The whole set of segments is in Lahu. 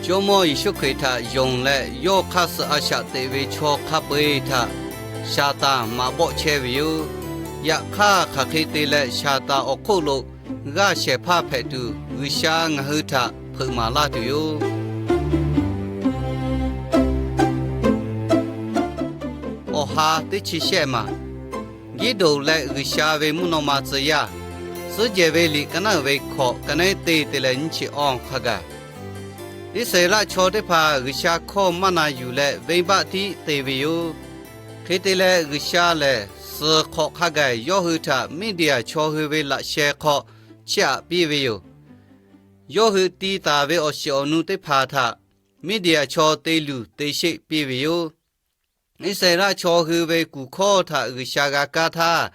Jawˇmawˇ Yeˍsuˆ Hkriꞈ htaꞈ yonˍ leh, yawˇ hk'aˇ suh a shaꞈ teꞈ ve chaw hk'a peu-eˬ htaꞈ Saˍtanˍ maꞈ bawˆ chehˇ ve yoˬ. Yaꞈ hk'aˇ, hk'aˬ hk'e te leh Saˍtanˍ awˬ hk'oˆ lo g'aˇ shehˍ hpaˇ hpehꞈ tuˬ, G'uiˬsha ngaˬ hui htaꞈ hpeuꞈ maˍ laˇ tuˬ yoˬ. Awˬ ha teˇ chi shehˆ maˬ, Giˉdonˍ leh G'uiˬsha ve mvuhˇ naw ma tcuh yaˇ. Suhˉ jehˬ ve liꞈ ka naˉ uiˍ ve hkawꞈ, ka naˉ teˇ te leh nyiˇ chi awˇ hk'a gaˬ, Iˉsaˍreˍlaˆ chaw teˇ hpaˍ G'uiˬsha hkawˇ maˇ na yuˬ leh, venˇbaˆ tiˉ te ve yoˬ. Hk'e te leh, G'uiˬsha lehˬ suhˍ hk'awꞈ hk'a gaˬ yawˇ hui htaꞈ Miˇdiˍaˍ chaw hui ve laꞈ sheh hk'aw chiˇ aꞈ piˇ ve yoˬ. Yawˇ hui ti taˍ ve awˬ shiˍ awˬ nu teˇ hpaˍ htaꞈ Miˇdiˍaˍ chaw te luˬ te sheˆ piˇ ve yoˬ. Iˉsaˍreˍlaˆ chaw hui ve kuˬ hkawˇ htaꞈ G'uiˬsha g'a kaˇ htaˇ,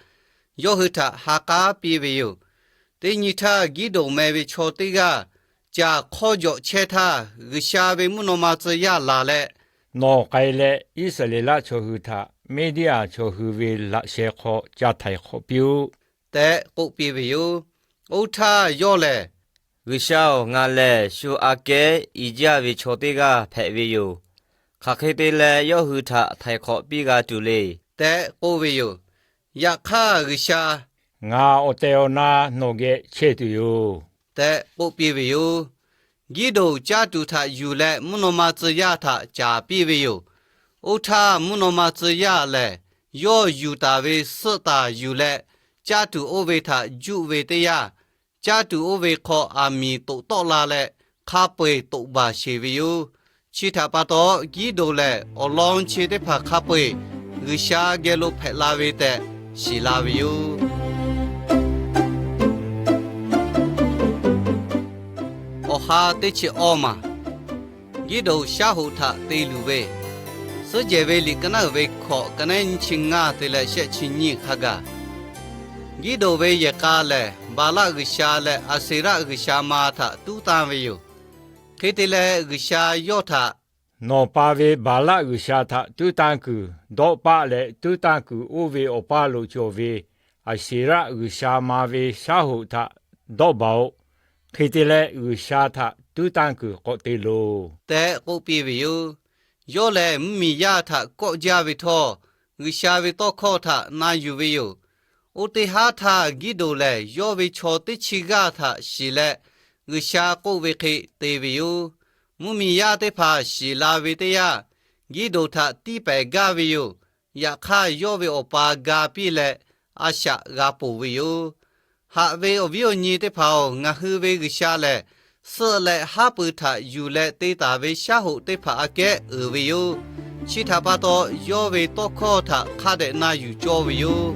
yawˇ hui htaꞈ ha k'aˉ piˇ ve yoˬ. Teˇ nyi htaˇ, Giˉdonˍ meh ve chaw teˇ g'aˇ caˬ hk'awˇ jawꞈ chehˇ htaˇ, G'uiˬsha ve mvuhˇ naw ma tcuh yaˇ laˬ leh, Nawˬ k'ai leh Iˉsaˍreˍlaˆ chaw hui htaꞈ Miˇdiˍaˍ chaw hui ve laꞈ sheh hk'aw ca htaiˍ hk'awꞈ piˇ-oˆ, tehꞈ k'oˆ piˇ ve yoˬ. Oˇ htaˇ yawˇ lehˬ, G'uiˬsha-oˬ, ngaˬ lehˬ shu aꞈ kehˉ i jaˇ ve chaw teˇ g'aˇ hpehꞈ ve yoˬ. Hk'aˬ hk'e te leh yawˇ hui htaꞈ htaiˍ hk'awꞈ piˇ g'a tuˬ le, tehꞈ k'oˆ ve yoˬ. Yaꞈ hk'aˇ G'uiˬsha, Ngaˬ awˬ tehˬ awˬ na nawˬ geh chehˇ tuˬ yoˬ, tehꞈ k'oˆ piˇ ve yoˬ. Giˉdonˍ caˇ tuˬ htaꞈ yuˬ leh mvuhˇ naw ma tcuh yaˇ htaꞈ caˍ piˇ ve yoˬ. Oˇ htaˇ, mvuhˇ naw ma tcuh yaˇ lehˬ yawˇ yuˬ taˍ ve suhˆ taˍ yuˬ leh, caˇ tuˬ oˇ ve htaꞈ juˆ ve teˇ yanˇ, caˇ tuˬ oˇ ve hk'aw aˬ miˍ toꞈ tawˆ la leh, hk'a peu-eˬ toꞈ baˬ sheˬ ve yoˬ. Chi htaꞈ pa taw, Giˉdonˍ lehˬ awˬ lawn chi teˇ hpaˍ hk'a peu-eˬ G'uiˬsha geh lo hpehꞈ la ve tehꞈ shiˍ la ve yoˬ. Awˬ ha teˇ chi awˇ maˬ, Giˉdonˍ shaˉ hoꞈ htaꞈ te luˬ ve, Suhˉ jehˬ ve liꞈ ka naˉ uiˍ ve hkawꞈ, ka naˉ nyiˇ chi ngaˇ te leh shehˆ chi nyiˇ hk'a gaˬ, Giˉdonˍ ve yehˬ k'a lehˬ Baˍlaˆ g'uiˬsha leh Aˍseˍraˆ g'uiˬsha ma htaꞈ tuˉ tanˇ ve yoˬ. Hk'e te leh, G'uiˬsha yawˇ htaꞈ, Nawˬ pa ve Baˍlaˆ g'uiˬsha htaꞈ tuˉ tanˇ kuiˬ dawˆ paˆ leh, tuˉ tanˇ kuiˬ oˇ ve awˬ paˇ lo cawˬ ve Aˍseˍraˆ g'uiˬsha ma ve shaˉ hoꞈ htaꞈ dawˆ baˬ-oꞈ. Hk'e te leh, G'uiˬsha htaꞈ tuˉ tanˇ kuiˬ k'awꞈ te loˬ, tehꞈ k'oˆ piˇ ve yoˬ. Yawˇ lehˬ mvuhˇmiˬ yaˇ htaꞈ kawˆ jaˇ ve htawˇ, G'uiˬsha ve tawˇ hkawˇ htaꞈ na yuˬ ve yoˬ. Oˇ teˇ haˉ htaˇ, Giˉdonˍ lehˬ yawˇ ve chaw teˇ chi g'aˇ htaꞈ shiˍ leh, G'uiˬsha k'oˆ ve hk'e te ve yoˬ. Mvuhˇmiˬ yaˇ teˇ hpaˍ shiˍ la ve teˇ yanˇ, Giˉdonˍ htaꞈ tiˇ pehˍ gaˇ ve yoˬ. Yaꞈ hk'aˇ, yawˇ ve awˬ pa ga piˇ leh a shaꞈ g'a ponˬ ve yoˬ. Haꞈ ve awˬ viˉ awˬ nyi teˇ hpaˍ-oˬ, ngaˬ hui ve G'uiˬsha lehˬ suhˆ leh haˉ pui htaꞈ yuˬ leh te taˍ ve shaˉ hoꞈ teˇ hpaˍ aꞈ kehˉ uiˍ ve yoˬ. Chi htaꞈ pa taw, yawˇ ve tawˇ hkawˇ htaꞈ hk'a dehꞈ na yuˬ cawˇ ve yoˬ.